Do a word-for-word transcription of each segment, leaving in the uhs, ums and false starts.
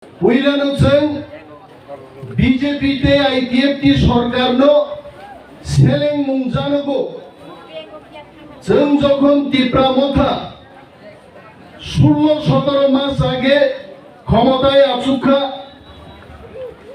Puilano chwng B J P tei I P F T sorkarno seleng mung janogo. Chwng jokhon Tipra Motha sullo sotoro mas age khomotai achukha,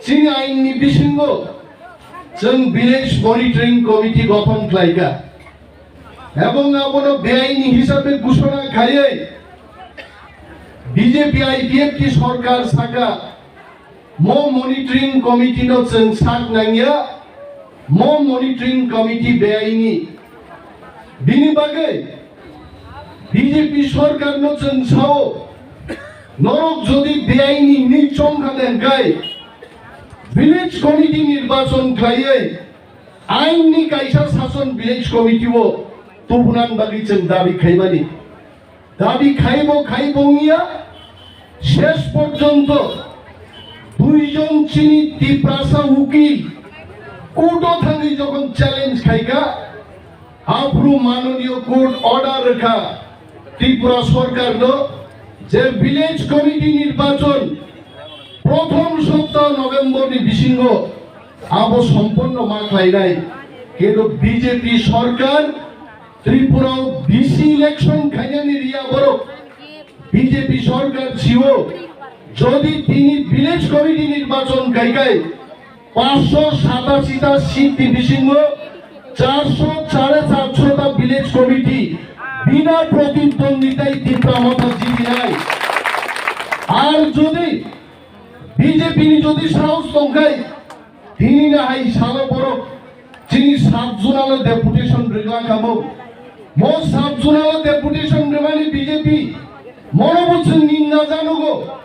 chini ainni bisingo chwng Village Monitoring Committee gothon khlaikha. Ebong abono beaini hisabe ghoshona khaiwi B J P I P F T sorkar saka, mo monitoring committee no chwng sak nangya, mo monitoring committee beaini. Bini bagwi B J P sorkar no chwng sao, norok jodi beaini hinwi chongkha hwnkhe village committee nirbachon khlaiwi Ain ni kaisa sason village committee o tubunan bagwi chwng dabi khaimani. Dabi khaibo khaibo wngya, ses porjonto duijon chini Tiprasa ukil court o thangwi jokhon challenge khaikha, aphuru manoniyo court order rwkha Tripura sorkarno je village committee nirbachon prothom sopta November ni bisingo abo somponno ma khlainai. Kintu B J P sorkar Tripura o V C election khainani riya borok. B J P sorkar sio jodi tini village committee nirbachon khaikhai, paanch sho satashi ta seat ni bisingo char sho, sare char sho ta village committee bina protidwonditai Tipra Motha jitinai. Ar jodi B J P ni jodi sahos tongkhai, tini na hai salo borok chini sub zonal o deputation rwgla kamo. Mo sub zonal o deputation rwmani B J P mono bo chwng ninga janugo.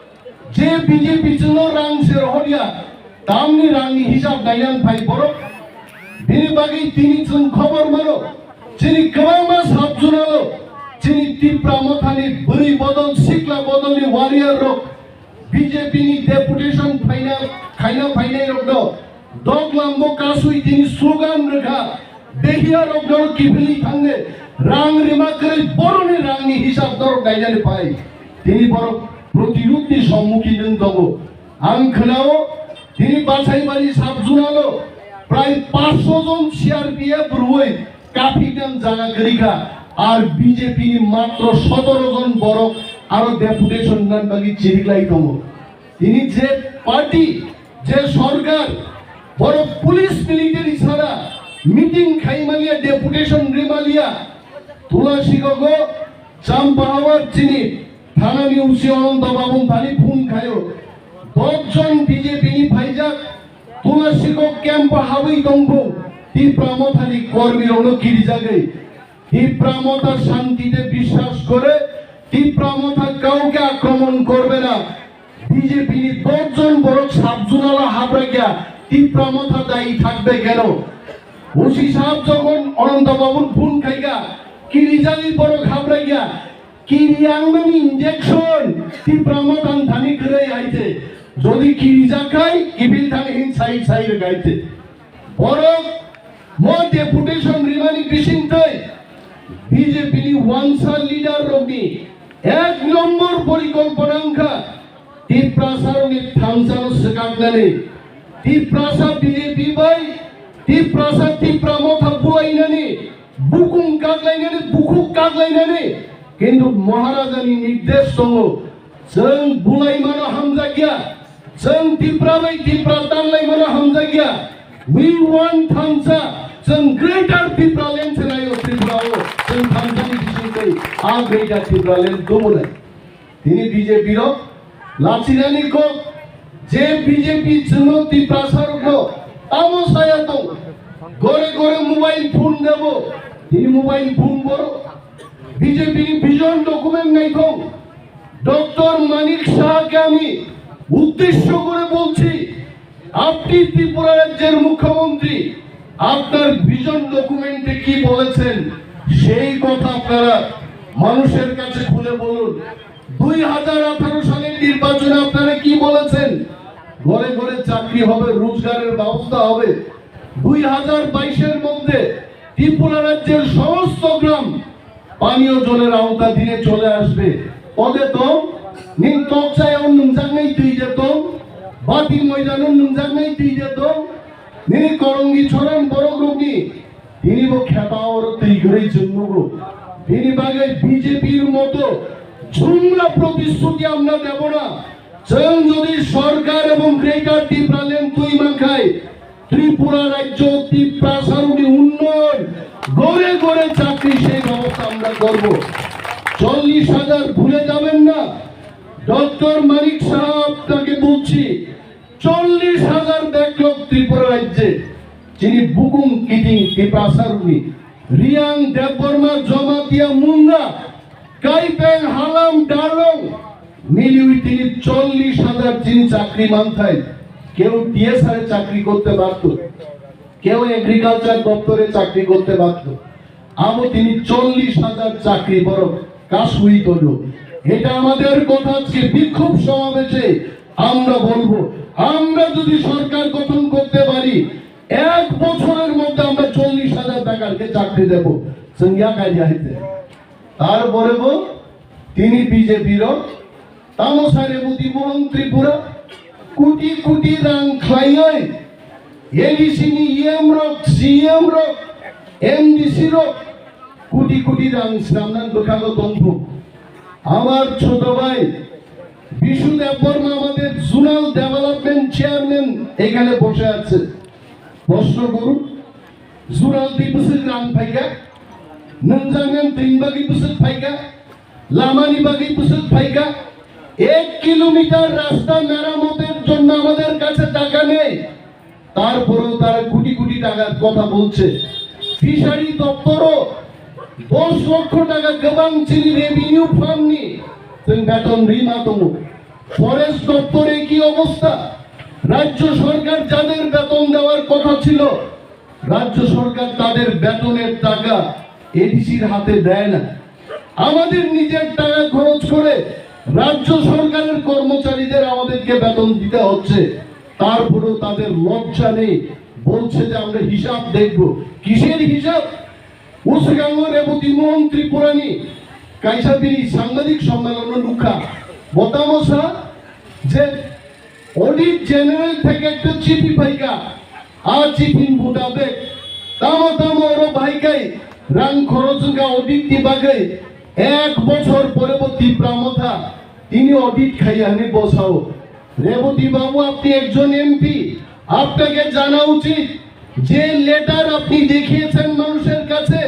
Je B J P chwngno rang se rohorya, tamni rangni hisab naiyan phai borok. Bini bagwi tini chwng khobor mano, chini kwbangma sub zonal o chini Tipra Mothani bwrwi bodol, sikla bodolni warrior rok B J P ni deputation phaina, khaina phainai rokno doglambo kasui tini slogan rwkha, behiya rokno kiphilwi thangne rang rima kwrwi boroni rangni hisab norok nainani phai. Tini borok protirudni sommukhin wng tongo. Ang khwnao, tini Basaibari sub zonal o prai paanch sho jon C R P F rwui kaphiknang jaga kwrwi kha, ar B J P ni matro sotoro jon borok aro deputation nan bagwi chiriklai tongo. Tini je party, je sorkar, borok police military sara meeting khaimaliya, deputation rimaliya, Tulasigogo Champahawar chini thanani O C Ananta Babu thani phone khaio. Dos jon B J P ni phaijak Tulasigog camp o habwi tongphung Tipra Mothani kormi rokno kirijagwi. Tipra Motha শান্তিতে বিশ্বাস করে, Tipra Motha কাউকে আক্রমণ করবে না। B J P ni dos jon borok sub zonal o habrakya, Tipra Motha dayi thakbe keno? O C sahab jokhon Ananta Babur phone khaikha, kirijagwi borok habrakya, kiri angmani injection Tipra Motha thani kwrwi haite, jodi kirijak khai kiphil thani hin sai sai rwk haite. Borok mo deputation rimani bisingtwi B J P ni wansa leader rokni ek nombor porikolpona wngkha Tiprasa rokni thansano swkaknani. Tiprasa B J P bai Tiprasa Tipra Motha bulainani, bukung kaklainani, bukhuk kaklainani, kintu Maharajani nirdesh tongo. Chwng bulaimano hamjakya, chwng Tipra bai Tipra tanlaimano hamjakya. We want thansa, chwng Greater Tipraland se naio Tripura o, chwng thansani bisingtwi a Greater Tipraland tubunai. Tini B J P rok lachinani kok, je B J P chwngno Tiprasa rokno tamo saya tong, gore gore mobile phone debo, tini mobile phone borok. B J P ni vision document naithok, doctor Manik সাহাকে আমি উদ্দেশ্য করে বলছি, আপনি ত্রিপুরা রাজ্যের মুখ্যমন্ত্রী, আপনার ভিশন ডকুমেন্টে কি বলেছেন সেই কথা আপনারা মানুষের কাছে খুলে বলুন। দুই হাজার আঠারো সালের নির্বাচনে আপনারা কি বলেছেন? ঘরে ঘরে চাকরি হবে, রোজগারের ব্যবস্থা হবে। দুই হাজার বাইশের মধ্যে ত্রিপুরা রাজ্যের সমস্ত গ্রাম পানীয় জলের আওতাধীনে চলে আসবে। পদে তো Nini tokchayao nungjaknai twi de tong, bati moidano nungjaknai twi de tong, nini korongi choron borok rokni tini bo khepa oro twi kwrwi chwng nugo. Bini bagwi B J P-r moto jumla protishruti amna debo na. Chwng jodi sorkar ebong Greater Tipraland twi mankhai, Tripura rajyo Tiprasarokni unnoyon, ঘরে ঘরে চাকরি, সেই ব্যবস্থা আমরা করব। চল্লিশ হাজার ভুলে যাবেন না। ডক্টর মানিক সাহা আপনাকে বলছি, চল্লিশ হাজার ব্যাকলগ ত্রিপুরা রাজ্যে যিনি বুকুম কিটিং টিপাসারুনি, রিয়াং দেববর্মা, জমাতিয়া মুন্ডা, কাইপেং হালাম ডালং মিলিউই তিনি চল্লিশ হাজার যিনি চাকরি মানথাই। কেউ টিএসআর এ চাকরি করতে পারতো, কেউ এগ্রিকালচার দপ্তরে চাকরি করতে পারতো। Abo tini চল্লিশ হাজার চাকরি borok kasui tono. এটা আমাদের কথা আজকে বিক্ষোভ সমাবেশে আমরা বলবো। আমরা যদি সরকার গঠন করতে পারি, এক বছরের মধ্যে আমরা চল্লিশ হাজার বেকারকে চাকরি দেব। Chwng ya kaiya haite. Tar pore bo tini B J P rok tamo sare Modi Mohan Tripura koti koti rang khlaiwi A D C ni E M rok, C E M rok, M D C rok koti koti rang swnamnani bwkhago tongthok. আমার ছোট ভাই বিশু দেববর্মা আমাদের zonal development chairman এখানে বসে আছে। প্রশ্ন করুন, জোনাল দুই বছর রান পাইকা, নঞ্জাঙ্গান তিন বাকি বছর পাইকা, লামানি বাকি বছর পাইকা, এক কিলোমিটার রাস্তা মেরামতের জন্য আমাদের কাছে টাকা নেই। তারপরেও তারা কোটি কোটি টাকার কথা বলছে। ফিশারি দপ্তরও দশ লক্ষ টাকা গবাং চিনি রেভিনিউ ফান্ড নিয়ে তুমি বেতন রিমা তমু। ফরেস্ট দপ্তরে কি অবস্থা? রাজ্য সরকার যাদের বেতন দেওয়ার কথা ছিল, রাজ্য সরকার তাদের বেতনের টাকা এডিসির হাতে দেয় না। আমাদের নিজের টাকা খরচ করে রাজ্য সরকারের কর্মচারীদের আমাদেরকে বেতন দিতে হচ্ছে, তারপরেও তাদের লজ্জা নেই, বলছে যে আমরা হিসাব দেখব। কিসের হিসাব? Usgango Reboti Mohan Tripurani kaisa bini sangbadik sommelono nukha. Botamo sa je Audit General theke ekta chithi phaikha, a chithi mutabek tamo tamo oro bahai khai rang khoroj wngkha audit ni bagwi, ek bochor pore bo Tipra Motha tini audit khaiya hwnwi bo sao. Reboti babu, apni ekjon M P, apnake jana uchit je letter apni dekhiyechenn manushor kache,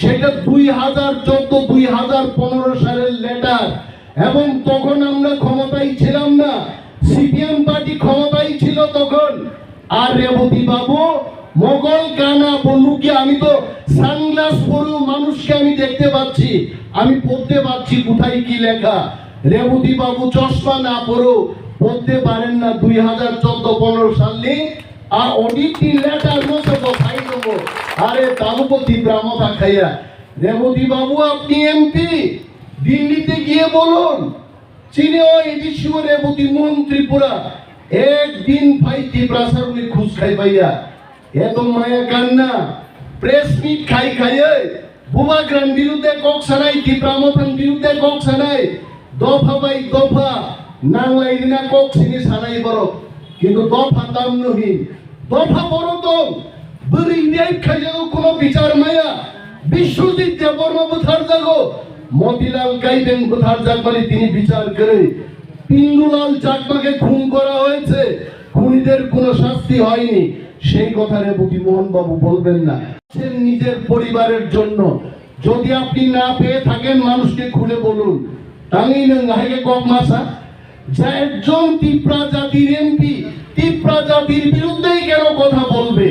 সেটা দুই হাজার চোদ্দ দুই হাজার পনেরো সালের লেটার, এবং তখন আমরা ক্ষমতায় ছিলাম না, সিপিএম পার্টি ক্ষমতায় ছিল তখন। আর রেবতী বাবু, মোগল কানা বলুকে আমি তো সানগ্লাস পরেও মানুষকে আমি দেখতে পাচ্ছি, আমি পড়তে পারছি কোথায় কি লেখা। রেবতী বাবু চশমা না পরেও পড়তে পারেন না দুই হাজার চোদ্দ পনেরো সালে। আর অডিট লেটার মতো কোথায় দেবো? আরে তালুকো তিপ্রা মথা খাইয়া। রেবতী বাবু, আপনি এমপি, দিল্লিতে গিয়ে বলুন, চিনে ও এডিসি ও রেবতী মোহন ত্রিপুরা, একদিন ভাই তিপ্রাসার উনি খুশ খাই পাইয়া। এত মায়া কান্না, প্রেস মিট খাই খাইয়ে, বুবাগ্রান বিরুদ্ধে কক সানাই, তিপ্রা মথান বিরুদ্ধে কক সানাই, দফা বাই দফা, নাংলাই রিনা কক সিনি সানাই বড়, কিন্তু দফা তাম নহি। Dopha boro tong, bwrwi rape khaijago, kuno bichar maya. Biswajit Debbarma bwtharjago, Motilal Kaibeng bwtharjakmani tini bichar kwrwi. Pindulal Chakmake খুন করা হয়েছে, খুনিদের কোনো শাস্তি হয়নি, সেই কথা রেবতী মোহন বাবু বলবেন না। সে নিজের পরিবারের জন্য যদি আপনি না পেয়ে থাকেন, মানুষকে খুলে বলুন। Tangwi nwng haike kok masa, যে একজন তিপ্রা জাতির এমপি তিপ্রা জাতির বিরুদ্ধেই কেন কথা বলবে?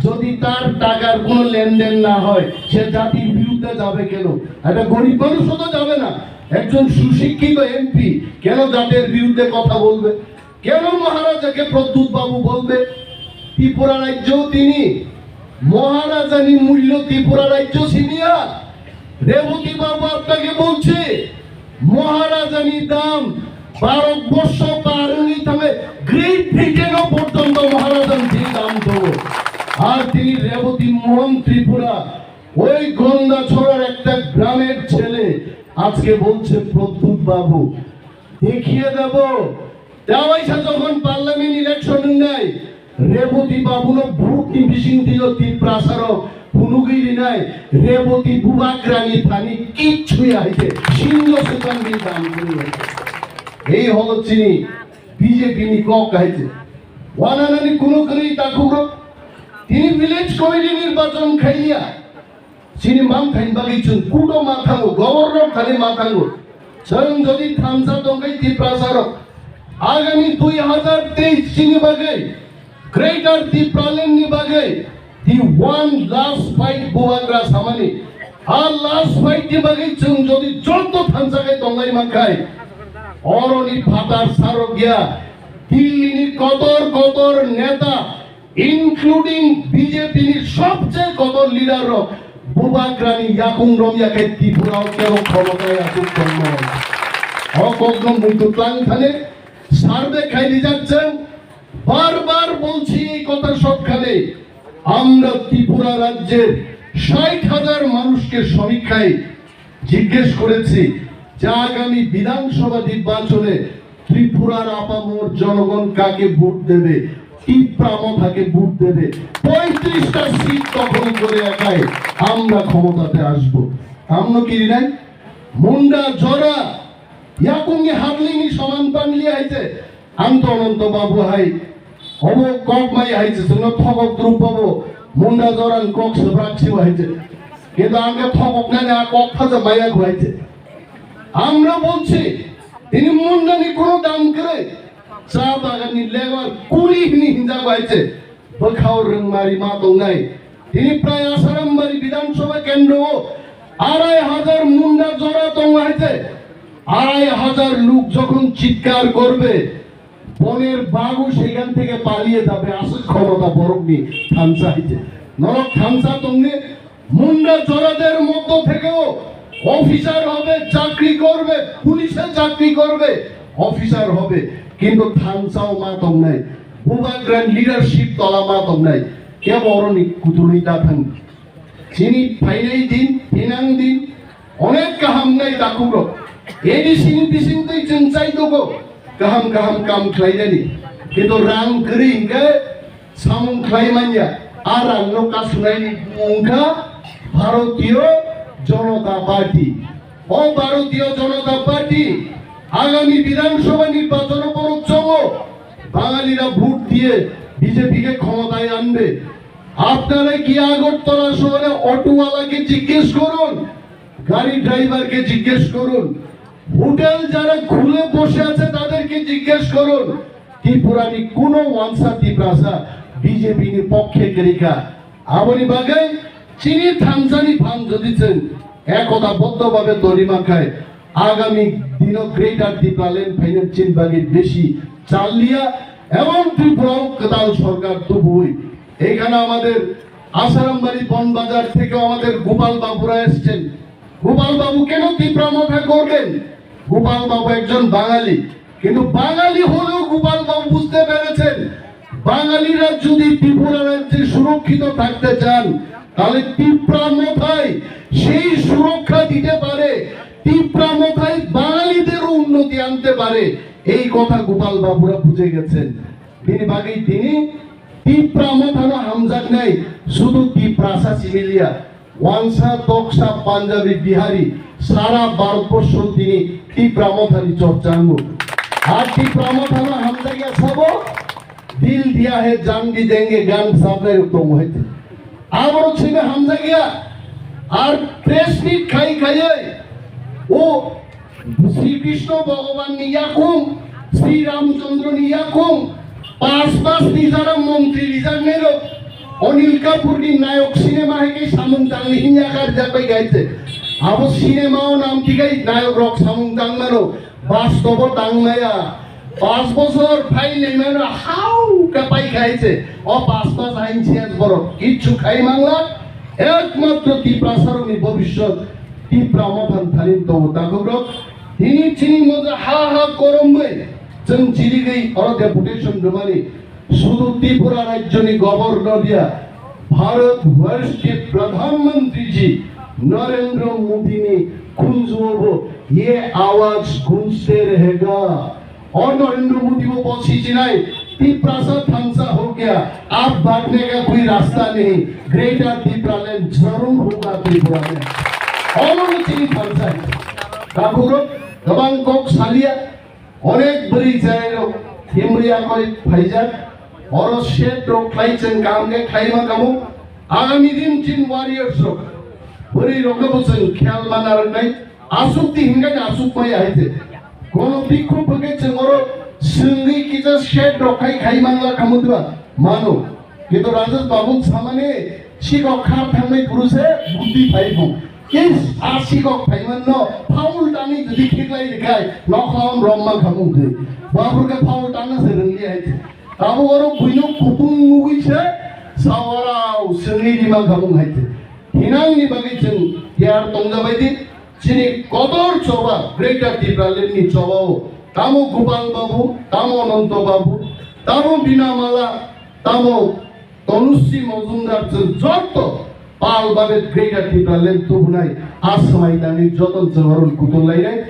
যদি তার টাকার কোনো লেনদেন না হয়, সে জাতির বিরুদ্ধে যাবে কেন? একটা গরিব মানুষও তো যাবে না। একজন সুশিক্ষিত এমপি কেন জাতির বিরুদ্ধে কথা বলবে? কেন মহারাজাকে প্রদ্যুৎ বাবু বলবে? ত্রিপুরা রাজ্যও তিনি মহারাজানি মূল্য ত্রিপুরা রাজ্য সিনিয়র। রেবতী বাবু আপনাকে বলছে, মহারাজানি দাম ভারতবর্ষ পারুনি থামে গ্রেট ব্রিটেনও পর্যন্ত মহারাজান যে দাম দেবো। আর তিনি রেবতী মোহন ত্রিপুরা, ওই গন্ডাছড়ার একটা গ্রামের ছেলে, আজকে বলছে প্রদ্যুৎ বাবু। Dekhia debo, tewaisa jokhon parliament election wngnai, Reboti babuno vote ni bising twiyo Tiprasa rok phunugwi rinai, Reboti bubagrani thani kichhu ya hai se, singho swkang di dam kwrwi. Ei holo chini B J P ni kok hai se. Wananani kuno kwrwi takhuk rok. Tini village committee nirbachon khaiya. Chini manthaini bagwi chwng kuto ma thango, governor thani ma thango. Chwng jodi thansa tongkhe Tiprasa rok, agami dui hazar teis chini bagwi, Greater Tipraland ni bagwi, the one last fight bubagra samani. A last fight ni bagwi chwng jodi joto thansa khai tonglai mankhai, oroni phatar sarok ya, Delhi ni kotor kotor neta, including B J P ni sobche kotor leader rok bubagrani yakung romya khe Tripura o kebo khomotaya aswk tongmo. O kokno muitu tlang thane survey khai rijak chwng, bar bar bolchi ei kotha sobkhane, আমরা ত্রিপুরা রাজ্যের ষাট হাজার মানুষকে সমীক্ষায় জিজ্ঞেস করেছি যে আগামী বিধানসভা নির্বাচনে ত্রিপুরার আপামর জনগণ কাকে ভোট দেবে, টিপ্রা মথাকে ভোট দেবে। পঁয়ত্রিশটা সিট দখল করে একাই আমরা ক্ষমতাতে আসব। Tamno kirinai? Munda jora, yakungni hadlini soman panli haite, ang to Ananto Babu hai, obo kok mai hai se, chwngno thokok drup obo, Munda joran kok swbrak siwa hai se. Kintu ang khe thokok nani a kok phaja maya hai se. Amra bolchi, tini Munda ni kono dam kwrwi, cha bagan ni lebar kuli hini hinja hai se. Bwkhao rwngmari ma tongnai. Tini prai Asarambari Bidhan Sabha kendro o arai hajar Munda jora tongo hai se. Arai hajar luk jokhon chitkar korbe, বনের বাঘও সেখান থেকে পালিয়ে যাবে, aswk khomota borokni thansa hai se. Norok thansa tongni Munda jorader moddho thekeo officer hobe, chakri korbe, pulice chakri korbe, officer hobe, kintu thansao ma tongnai, bubagrani leadership tola ma tongnai, kebo oroni kutulwi da thang. Chini phainai din, phinang din, onek kaham nai takhuk rok. A D C ni bising twi chwng chai tongo, kaham kaham kam khlainani. Kintu rang kwrwi hinkhe samung khlai manya, a rangno kasunaini bumung wngkha Bharatiya Janata Party. O Bharatiya Janata Party agami Bidhan Sabha nirbachon o borok chongo, Bangalira vote diye B J P ke ক্ষমতায় আনবে। আপনারা গিয়ে আগরতলা শহরে অটোওয়ালাকে জিজ্ঞেস করুন, গাড়ি ড্রাইভারকে জিজ্ঞেস করুন, হোটেল যারা খুলে বসে আছে তাদেরকে জিজ্ঞেস করুন, Tripura ni kuno wansa Tiprasa B J P ni pokkhe kwrwi kha? Aboni bagwi chini thansani phan jodi chwng ekota boddo babe toni mankhai, agami dino Greater Tipraland phainani chini bagwi besi chal liya, ebong Tripura o kwtal sorkar tubui. এখানে আমাদের আসারামবাড়ি বনবাজার থেকে আমাদের গোপাল বাবুরা এসছেন। গোপাল বাবু কেন তিপ্রা মথা করবেন? গোপাল বাবু একজন বাঙালি, কিন্তু বাঙালি হলেও গোপাল বাবু বুঝতে পেরেছেন, বাঙালিরা যদি ত্রিপুরা রাজ্যে সুরক্ষিত থাকতে চান, তাহলে তিপ্রা মথাই সেই সুরক্ষা দিতে পারে, তিপ্রা মথাই বাঙালিদেরও উন্নতি আনতে পারে। এই কথা গোপাল বাবুরা বুঝে গেছেন। Bini bagwi tini Tipra mothano hamjaknai sudu Tiprasa simi liya, wansa, toksa, Punjabi, Bihari, sara Bharatborsho tini Tipra mothani chorcha wngo. Ar Tipra mothano hamjakya sabo, dil diya hai jaan bhi denge gan sabnai rok tongo hai. Aborok simi hamjakya, ar press meet khai khaiwi o Sri Krishna Bhagavan ni yakung, Sri Ramchandra ni yakung, pas pas ni jara montri rijaknai rok, Anil Kapoor ni nayok cinema hai khe samung tangni hinya kar jak bai gaite. Abo cinema o nam thikai nayok rok samung tang mano, bastobo tang maya. Pas bosor phai nai mano hau ka pai khai se. O pas pas ain sias borok kichu khai mangla. Ekmatro Tiprasa rok ni bobishyot Tipra mothan thanin tongo takhuk rok. Tini chini moja ha ha korom bai chwng chirigwi oro deputation rwmani sudu Tripura rajyo ni governor ya Bharat Varsh ke Pradhan Mantri ji Narendra Modi ni khunjuo bo ये आवाज गूंजते रहेगा। और नरेंद्र मोदी वो बहुत ही चिनाई, तिप्रासा थांसा हो गया, अब भागने का कोई रास्ता नहीं, ग्रेटर तिप्रालैंड जरूर होगा त्रिपुरा में। All over chini thansa. Kakuro, gabang kok salia, onek beri jairo, himri akoi phaijak, oro shed rok khlai cheng kam ke khlai ma kamu, agami din chin warriors rok, beri rok bo cheng khel mana rok nai, asuk ti hingai asuk mai ahite. Kono bikhu phage cheng oro sengwi kisa shed rok khai khai mangla kamu diba, mano. Kintu Rajesh Babu samani sikok khar thangnai puruse buddhi phaibu. Kis a sikok phaimanno phaul tani jodi khiklai rikhai nokhlaom rom man khamung thwi. Babu ke phaul tangna se rengli hai thwi. Tabo oro buino kutung nugui se sawarao sengli ni man khamung hai thwi. Hinang ni bagwi chwng tiyar tongjabai di. Chini kotor choba Greater Tipraland ni choba o tamo Gopal Babu, tamo Ananto Babu, tamo Bina Mala, tamo Tanusri Mojumdar chwng jotto pal babe Greater Tipraland tubunai a swmai tangwi joton chwng oro kutung lainai.